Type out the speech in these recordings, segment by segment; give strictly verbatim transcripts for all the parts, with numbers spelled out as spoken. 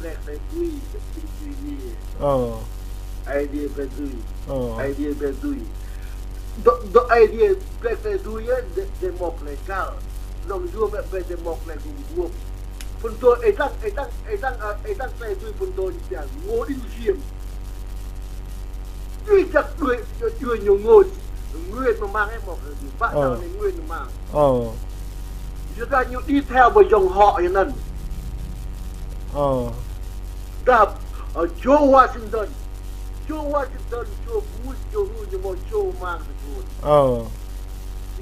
Brei klei dưi, klei dưi ni. Ơ. Aê Diê brei dưi. Ơ. Aê Diê brei dưi. Dŏ, dŏ Aê Diê brei klei dưi á, drei, drei mâo klei găl. Knŏng yuôm lĕ brei drei mâo klei gum guôp. Phŭn dô êdăng, êdăng, êdăng, ơ, êdăng klei dưi phŭn dô ñu pia Ngô Đình Diệm. Djuê jăk djuê, djuê ñu Ngô, Nguyễn mà mang ấy, mâo klei dưi. Bác Ơ. Tao anei Nguyễn mà mang. Ơ. Yua dah ñu đi theo với dòng họ ñu anăn. Ơ. Dah, ơ, Joe Washington. Joe Washington, Joe Bush, Joe Ru, ñu mâo Joe mang tơgun. Ơ.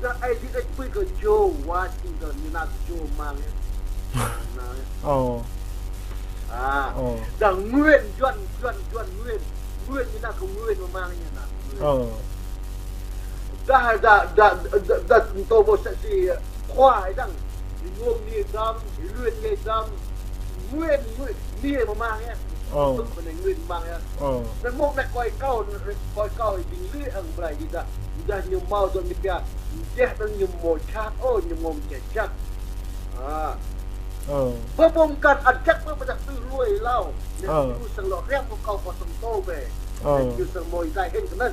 Dah ai đi ĕč pui kơ Joe Washington, ñu nao kơ Joe mang, ơ. Nao, ơ. Ơ. À. Ơ. Dah Nguyễn, Yuăn, Yuăn, Yuăn Nguyễn. Nguyễn ñu nao kơ Nguyễn mà mang ñu nao. Ơ. Dah, dah, dah, dah, dah, tô bô sẽ si, ơ, Khua êdăng, Ngô Nghĩa Dam, Luyện Nghĩa Dam, Nguyễn, Nguyễn, Nghĩa mà mang ya. Ơ. Tức là Nguyễn mang ya. Ơ. Nên một này coi câu, coi câu thì chính lý ăn brai gì dah. Dah ñu mâo dŏ ñu pia, dah dŏ ñu mâo chak, ô, ñu mâo chak chak. À. Ơ. Bơ bông kan ăn chak bơ bơ dah tư lui lao. Nên Ơ. Ñu săng lŏ riam một câu có săng tô bê. Ơ. Nên ñu săng mâo dai hên kơ nên.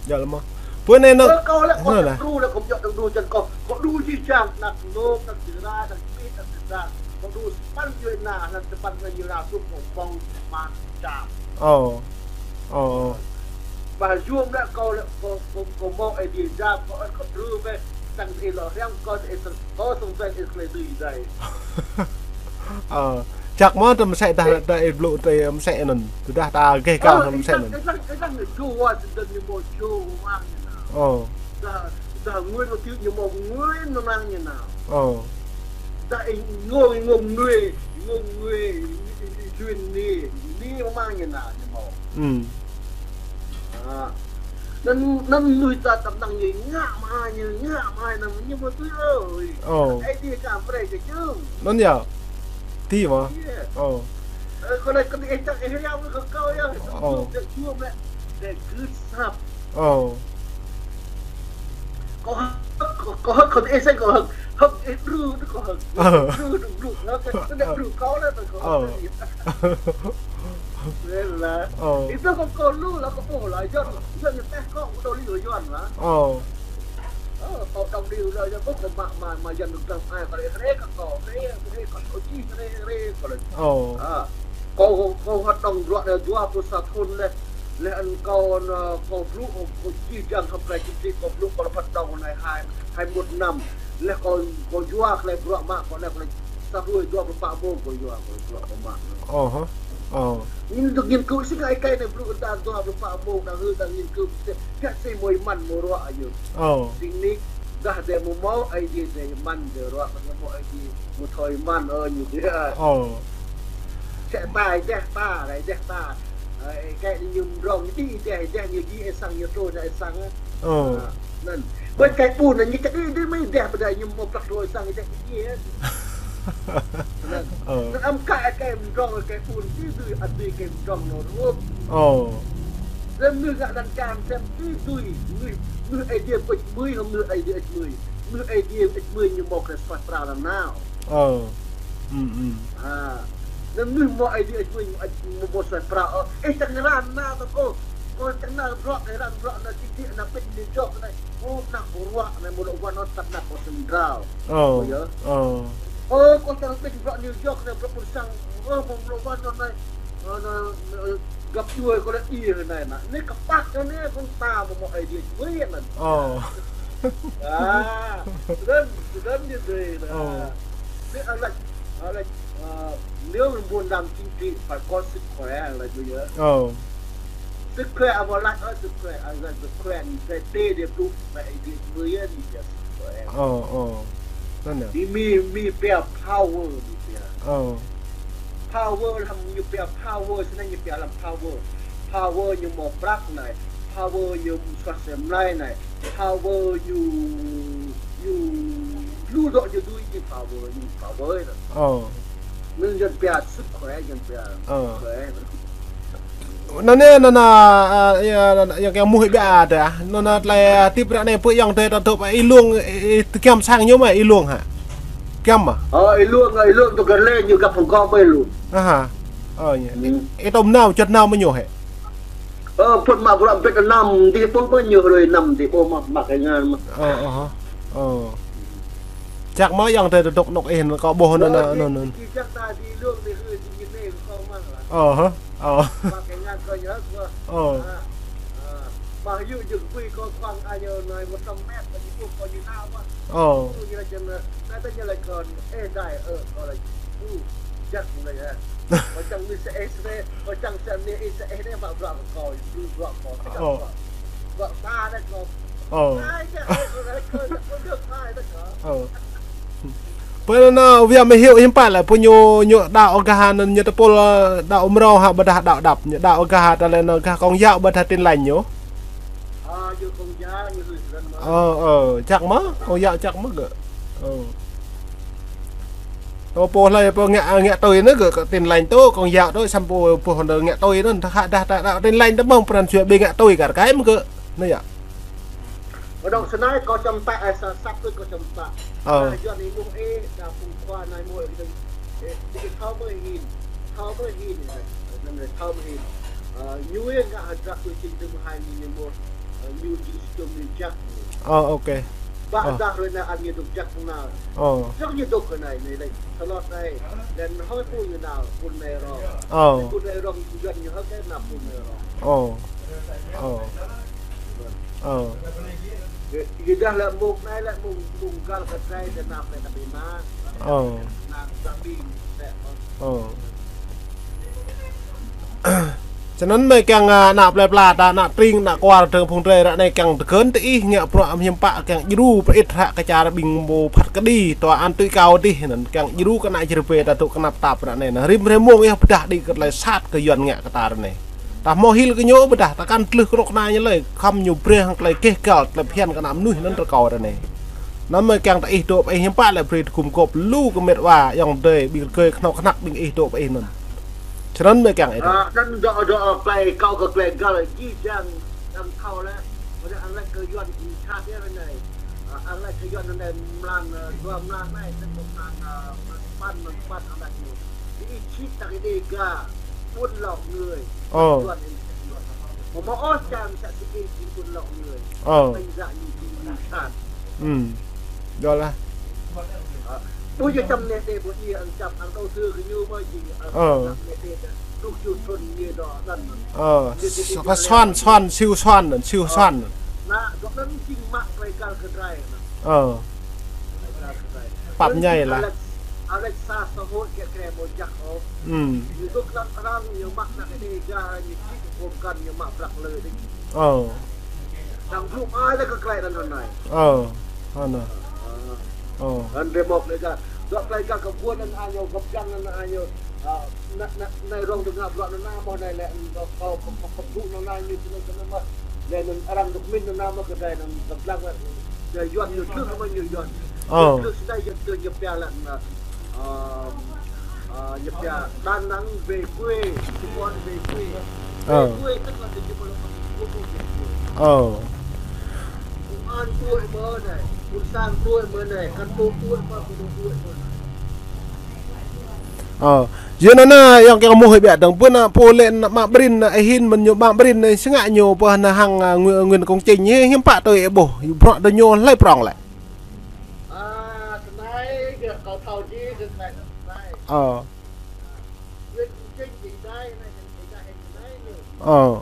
Djŏ lắm mơh. Pô anei nŏ. Ơ, kâo lĕ, kâo nŏ čăk leh. Đru lĕ, kâo mjŏ čăk đru čăn kâo. Kâo đru jih jang, anak nông, anak jera, anak pit, anak jera. Kâo đru span jua na, anak span jua na, sum kâo mâo man čam. Ơ. Ơ, ơ. Ba yuôm lĕ kâo lĕ, kâo, kâo, kâo mâo Aê Diê jam, kâo ăt kâo đru mơh, tăng ih lŏ hriăm, kâo ih tăng, kâo tăng tăng ih klei dưi dai. Ơ. Čăk mơh tơ msĕ dah, dah ih blŭ tơ msĕ anăn. Tơdah ta geh kâo ơ, tơ msĕ anăn. Ih tăng, ih tăng, ih tăng, ñu Joe Washington ñu mâo Joe mang ñu nao. Ơ. Dah, dah Nguyễn Văn Thiệu ñu mâo Nguyễn mang ñu nao. Ơ. Dah ih ngông, ih ngông Nguyễn, ih ngông Nguyễn, ih, ih, ih Luyện Nghĩa, Nghĩa mang ñu nao, ñu mâo. Ơ. À. Anăn, anăn mnuih ta tăm năng ñu ngă mă, ñu ngă mă, anăn ñu mâo tui ơi. Ơ. Aê Diê ka brei kơ jơ̆ng. Anăn yơh. Ti mơh. Iya. Ơ. Ơ, kâo lač kơ ih čăk ih hriăm kơ kâo yơh. Ơ. Ơ. Ơ. Kâo hơ̆k, kâo, kâo hơ̆k, kâo ih sĕ kâo hơ̆k. Hơ̆k ih đru, kâo hơ̆k. Ơ. Đru, đru, đru. Hơ̆k, kâo đru kâo leh, kâo hơ̆k. Ơ. Leh. Ơ. Ih tơ kâo, kâo lu lah, kâo ƀuh lah, Yuăn, Yuăn ñu teh kâo, kâo dôk li Yuăn lah. Ơ. Ơ, kâo dôk li Yuăn, kâo mă, mă, mă Yuăn dôk dơ̆ng ai, kâo lĕ hriê kơ kâo, hriê, hriê, kâo čih, hriê, hriê, kâo lĕ. Ơ. À, kâo, kâo hơ̆k dơ̆ng ruă leh, dua pluh sa thŭn leh, leh anăn kâo, ơ, kâo blŭ, kâo čih jang hŏng klei čih, kâo blŭ, kâo lĕ hơ̆k dơ̆ng anei hai, hai mŭt năm. Leh kâo, kâo yua klei bruă mă, kâo leh, kâo lĕ sa hruê dua pluh pă mông, kâo yua, kâo bruă kâo mă. Ơ, hă. Ơ. Ñu dôk nghiên cứu si ngă êkei anei blŭ êdah dua pluh pă mông, dah hưn, dah nghiên cứu si, ngă si mâo êmăn mâo ruă ñu. Ơ. Ti anei, dah drei mâo mâo Aê Diê drei êmăn drei ruă, dah mâo Aê Diê mâo thâo êmăn, ơ, ñu dih. Ơ. Sĕ ta, êdeh ta, dah êdeh ta. Ơ, êkei ñu mdrŏng, ñu dih êdeh, êdeh ñu dih êsăng, ñu trôi nao êsăng. Ơ. À. Anăn. Ơ. Ƀơi êkei ƀun anăn ñu čăk ih dih mơh êdeh, ƀiădah ñu mâo prăk dua sang êdeh ih. Anăn. Ơ. Anăn ăm kă êkei mdrŏng êkei ƀun ti dưi, ăt dưi êkei mdrŏng nao rup. Ơ. Leh mnuih ngă anăn čan sem ti dưi, mnuih, mnuih Aê Diê pơč mui, hŏng mnuih Aê Diê ăč mui. Mnuih Aê Diê ăč mui ñu mâo klei suaih pral nanao. Ơ. Hm, hm. À. Anăn mnuih mâo Aê Diê ăč mui, ăč mâo, mâo suaih pral. Ơ, ih čăk êran nanao tơ kâo. Kâo čăk nanao bruă, êran bruă anăn ti ti anăn pĭt New York anei. Ơ, anăn kâo ruă anei mâo lŏ wăn ôh tăp anăn kâo sĭt mdrao. Ơ. Ơ, yơh. Ơ. Ơ, kâo čăk pĭt bruă New York anei, bruă ƀuôn sang. Ơ, mâo lŏ wăn ôh anei. Ơ, anăn, ơ, găp djuê kâo lĕ djiê anei anăn. Anei kpă anei kâo ta mâo mâo Aê Diê mui anăn. Ơ. À, snăn, snăn ñu dê anăn. Ơ. Anei, à, lač, à, lač, à, nếu muốn làm chính trị phải có sức khỏe, lač ñu yơh. Ơ. Sức khỏe, à, mâo lač, ơ, sức khỏe, à, lač sức khỏe, ñu dê, dê, dê blŭ, mă Aê Diê mui yơh, ñu dê sức khỏe. Ơ, ơ. Snăn yơh. Ñu mĭn, mĭn pia power, ñu pia. Ơ. Power hlăm ñu pia power, snăn ñu pia hlăm power. Power ñu mâo prăk anei, power ñu suaih asei mlei anei, power ñu, ñu lu dŏ ñu dưi jing power, ñu power anăn. Ơ. Anăn Yuăn pia sức khỏe, Yuăn pia Ơ. Khỏe. Anăn anei, anăn, à, à, ya, anăn, ya, kơ mnuih ƀiă dah. Anăn, anăn, tlei, à, tip ră anei pô ayŏng adei ta dôk, ih lông, ih, ih, tơgiăm sang ñu mơh, ih lông hă. Kiăm ah. Ơ, ih luông, ih luông tơ kơ lĕ ñu găp hŏng kâo ƀai luông. Aha. Ơ, ñu. Hmm. Ih tôm nao, čuăt nao mơ̆ ñu hĕ? Ơ, phŭt mă bruă mbĭt năm, dih pô mơ̆ ñu hrui năm, dih pô mă, mă kơ ngăn mă. Ơ, ơ, ơ. Čăk mơ̆ yang tơ dôk nok ih, kâo ƀuh năn, năn, năn. Ơ, dih, dih, dih, čăk ta dih luông, dih hrui, dih ñu nê, kâo mă lah. Ơ, hă. Ơ. Mă kơ ngăn kâo ñu hă, kâo. Ơ. À. Ơ, ƀă yŭ jơ̆ng pui kâo khăng ai ñu nai một trăm mét, ƀă ñu ƀuh kâo ñu nao mă. Ơ. Ñu lač jơ̆ng, ơ, nai ta ñu lač kâo, ê, dai, ơ, kâo lač, u, jăk ñu lač, ơ. Kâo čiăng ñu sa ê sa ê, kâo čiăng sa ê sa ê nai mă bruă kâo, lu bruă kâo, ơ, bruă. Bruă ta nai kâo. Ơ. Ai, jăk, ơ, kâo lač, kâo, kâo jăk, ai, nai kâo. Ơ. Pơ anăn, ơ, wiă mơ̆ hiu hiăm pă lĕ, pô ñu, ñu đăo gah anăn ñu tơpul, ơ, đăo mrâo hă ƀiădah đăo đăp, ñu đăo gah ta lĕ anăn gah Công giáo ƀiădah Tin Lành ñu. Ơ, ơ, čăk mơ̆, Công giáo čăk mơ̆ gơ̆. Ơ. Ơ, pô hlei pô ngă, ngă tui anăn gơ̆, kơ Tin Lành tơ, Công giáo tơ, săm pô, pô hŏng ngă tui anăn, ta khă dah ta đăo Tin Lành tơ mơ̆ng pran jua bi ngă tui kar kaĭ mơ̆ gơ̆. Anăn yơh. Kâo dôk snei kâo čăm pă, ơ, sa, săp tui kâo čăm pă. Ơ. Nah, Yuăn ih êmuh ih, nah, phung khua nah êmuh ih, ih, ih thâo mơ̆ hin, thâo mơ̆ hin, anăn thâo mơ̆ hin. Ơ, ñu ih ngă hdră tui čing tui mơh hai ñu êmuh, ơ, ñu jing stum ñu jăk. Ơ, ok. Ƀă dah hruê anei ăt ñu dôk jăk nao. Ơ. Jăk ñu dôk kơ anei, anei lĕ, tơlot anei, leh anăn hŏng pô ñu nao, pô anei rŏng. Ơ. Pô anei rŏng, Yuăn ñu hŏng kơ nao pô anei rŏng. Ơ. Ơ. Ơ. Ơ. Ơ. Snăn mơ̆ kiăng, ơ, ană plei pla ta, ană tring, ană kuar, dơ̆ng phung drei ară anei kiăng tơkơn ti ih ngă bruă hiăm pă kiăng djru pơĭt hră kơ čar ƀing ƀu phat kđi, tòa án tối cao dih, anăn kiăng djru kơ ană čar pei ta dôk knap tap ară anei. Anăn rĭm hrei mông ih pơdah đĭ kơ tlei sat kơ Yuăn ngă kơ ta ară anei. Ta mâo hil kơ ñu ƀiădah, ta kăn tlưh knŏk kna ñu lei, khăm ñu brei hŏng klei keh găl, klei bhiăn kơ ană mnuih anăn rơkâo ară anei. Anăn mơ̆ kiăng ta ih dôk pơ ih hiăm pă lĕ brei tơgŭm gôp lu kơ mĕt wa, ayŏng adei, ƀing rơgơi knŏk knăk ƀing ih dôk pơ ih anăn. Snăn mơ̆ kiăng ih dôk. Ơ, anăn dôk, dôk klei kâo kơ klei găl, jih jang, dăng thâo leh, ƀiădah arăng lač kơ Yuăn jing čhat yơh anei. Ơ, arăng lač kơ Yuăn anei mlan, ơ, dua mlan anei, snăn mlan, ơ, mlan păn, mlan păn arăng lač ñu. Ih čhĭt ta kơ Dega, buôn lậu người. Ơ. Yuăn ih, Yuăn. Mâo mâo ôh čar msĕ si ih jing buôn lậu người. Ơ. Ƀiădah ñu jing ñu čhat. Hm. Djŏ lah. Ơ. Ƀuh ñu čăm neh đe ƀuh ñu ăn čăm ăn đầu tư kơ ñu mơ̆ jing ăn Ơ. Čăm neh đe dah. Dôk čŭt thŭn ñu dôk anăn. Ơ. Ñu jing Soan, Soan, Siu Soan, Siu Soan. Ơ. Nah, dôk anăn jing mă klei găl kơ drei anăn. Ơ. Pap ñai lah. Alex, Alex sa xã hội kơ kre mâo jăk ôh. Hm. Ñu dôk lăng arăng, ñu mă anak Dega, ñu čhĭ kơ kôm kăn, ñu mă prăk lơ đĭ. Ơ. Dăng blŭ ai leh kơ klei anăn anei. Ơ. Anăn. Ơ. Ơ. Anăn drei mâo klei găl. Dôk klei găl kơ ƀuôn anăn añu, găp jang anăn añu. Ơ, na, na, anei rŏng dơ̆ng ngă bruă anăn mơh anei leh, kâo, kâo, kâo, kâo blŭ anăn ñu snei snei mơh. Leh anăn arăng dôk mĭn anăn mơh kơ drei anăn găp jang leh. Drei Yuăn ñu tlưh mơh ñu Yuăn. Ơ. Tlưh snei Yuăn tlưh ñu pia leh anăn. Ơ, ơ, ñu pia Đà Nẵng về quê, Sài Gòn về quê. Ơ. Về quê tức là từ Sài Gòn là về quê. Ơ. Công an đuổi mơh anei, quân sang đuổi mơh anei, cán bộ đuổi mơh, quân đội đuổi mơh anei. Ơ, yua anăn, ơ, ayŏng kiăng mŭt hĕ ƀiă dơ̆ng pưn, ơ, pô lĕ anăn mă brin, ơ, ih hin mơ̆n ñu mă brin, ơ, si ngă ñu pô anăn hăng, ơ, Nguyễn, Nguyễn Công Chính, ơ, hiăm pă tui ih ƀuh, bruă dŏ ñu hlei prŏng lĕ. Ơ, snei, kơ kâo thâo jih, snei, snei. Ơ. Nguyễn Công Chính, jing dai, anei, jing dai, jing dai ñu. Ơ.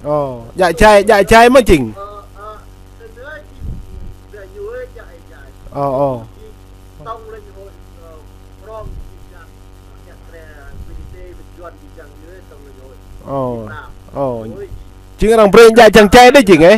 Ơ, djă jai, djă jai mơh jing. Ơ, ơ. Ơ, ơ. Ơ. Ơ. Jing arăng brei djă jăng jai dih jing, ơ.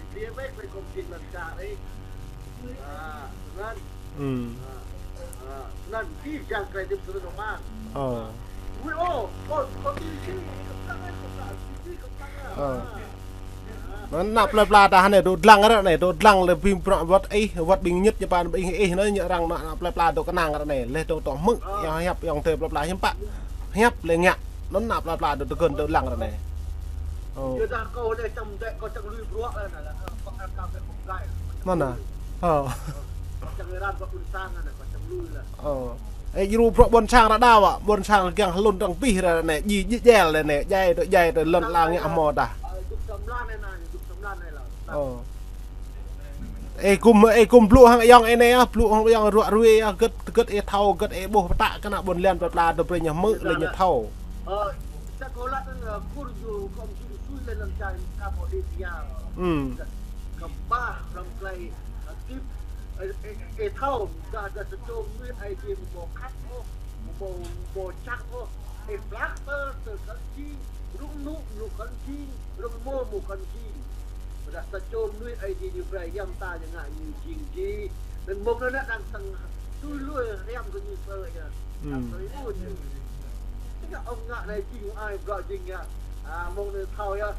klei dliê mơh, klei kâo mjing lăn čar ih. A, snăn. Hmm. A, a, snăn, jih jang klei hdĭp snăn ôh mơh. Ơ. Ui, ô, ô, kâo ti si, kâo plang, kâo plang, ti si, kâo plang. Ơ. A, a, Anăn nă plei pla ta anei dôk dlăng ară anei, dôk dlăng leh bi bruă wăt ih, wăt ƀing ñit ñu păn ƀing ih anăn ñu arăng nă, nă plei pla dôk knang ară anei, leh dôk tŏ hmư̆, yơh hiăp ayŏng adei plei pla hiưm pă. Hiăp leh ngă, anăn nă plei pla dôk tơgŭn dôk dlăng ară anei. Ơ. Anăn nă. Ơ. Ơ. Ơ, ih djru bruă ƀuôn sang ară đa wă, ƀuôn sang kiăng hlŭn arăng pih ară anei, djai, djai, djai, djai, lăn ala ngă hmâo dah. Ơ. Ih gŭm, ih gŭm blŭ hŏng ayŏng anei ah, blŭ hŏng ayŏng ruă ruê ah, gĭt, gĭt ih thâo, gĭt ih ƀuh pơtă kơ ană ƀuôn lan plei pla dôk brei ñu hmư̆ leh ñu thâo. Ơ, sa kơ lăn, ơ, kur ju kông ju sui leh lăn čar Cambodia. Hmm. Kơ ba hlăm klei, ơ, tip, ơ, ơ, ơ, thâo, dah, dah sa čô mnuih Aê Diê mâo khăp ôh, mâo, mâo čăk ôh, ơ, plak tơ, tơ kăn jing, rŭng nŭ, mâo kăn jing, rŭng mâo, mâo kăn jing. Ƀiădah sa čô mnuih Aê Diê ñu brei yang ta ñu ngă ñu jing jih. Anăn mông anăn đang săng tui lui hriăm kơ ñu sơ ya. Đang sơ iu ñu. Tơdah ŏng ngă anei jing ai bruă jing ya. A, mông anei thâo ya.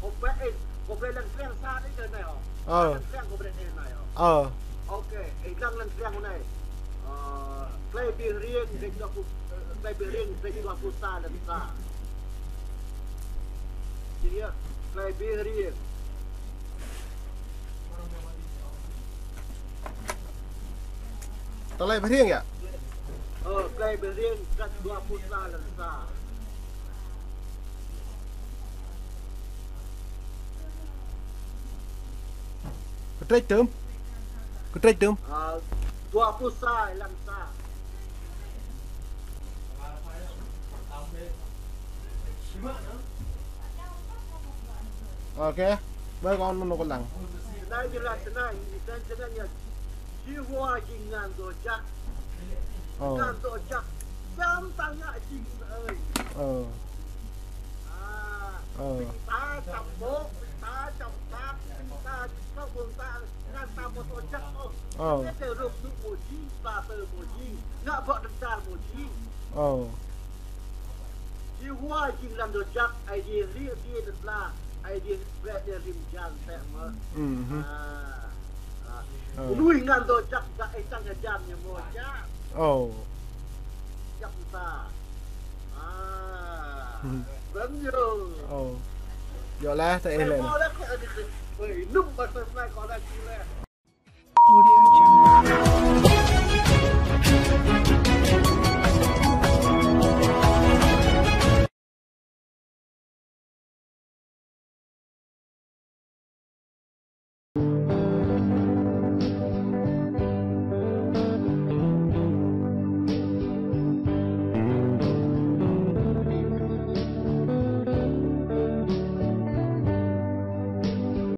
Kâo brei, ơ, kâo brei lăng kliăng sa anei kơ anei ôh. Ơ. Lăng kliăng kâo brei anei anei ôh. Ơ. Ok, ơ, lăng lăng kliăng anei. Ơ, Klei Bi Hriêng, klei dua pluh, ơ, Klei Bi Hriêng, klei dua pluh sa lăn sa. Jing ya, Klei Bi Hriêng. Klei Bi Hriêng ya? Ơ, Klei Bi Hriêng, klei dua pluh sa lăn sa. Kdrêč tơm. Kdrêč tơm. Ơ, dua pluh sa lăn sa. Ok. Ƀai kâo nô kâo lăng. Snei jing leh snei, snei, snei ñu. Yêhôwa jing ngăn doh jăk. Ơ. Ngăn doh jăk. Dăm ta ngă jing snei. Ơ. A. Ơ. Ƀing ta čăm ƀô̆, ƀing ta čăm ƀăk, ƀing ta jing kơ ƀuôn ta, ngăn ta mâo doh jăk ôh. Ơ. Ƀiădah rŭk nŭ mâo jing, ba tơ mâo jing, ngă bruă dơ̆ng dar mâo jing. Ơ. Yêhôwa jing lăn doh jăk, Aê Diê hriê adiê lăn ala, Aê Diê brei adiê rim jan tĕ mơh. Mhm. A, a. Ơ. Mnuih ngăn doh jăk, găp ih čiăng jan ñu mâo jăk. Ơ. Jăk mta. A. Mhm. Brăn yơh. Ơ. Djŏ leh, tơ ih leh. Mâo leh, kơ adiê, ơ, nŭm ba tơ mlai kơ leh, leh. Audio Jungle.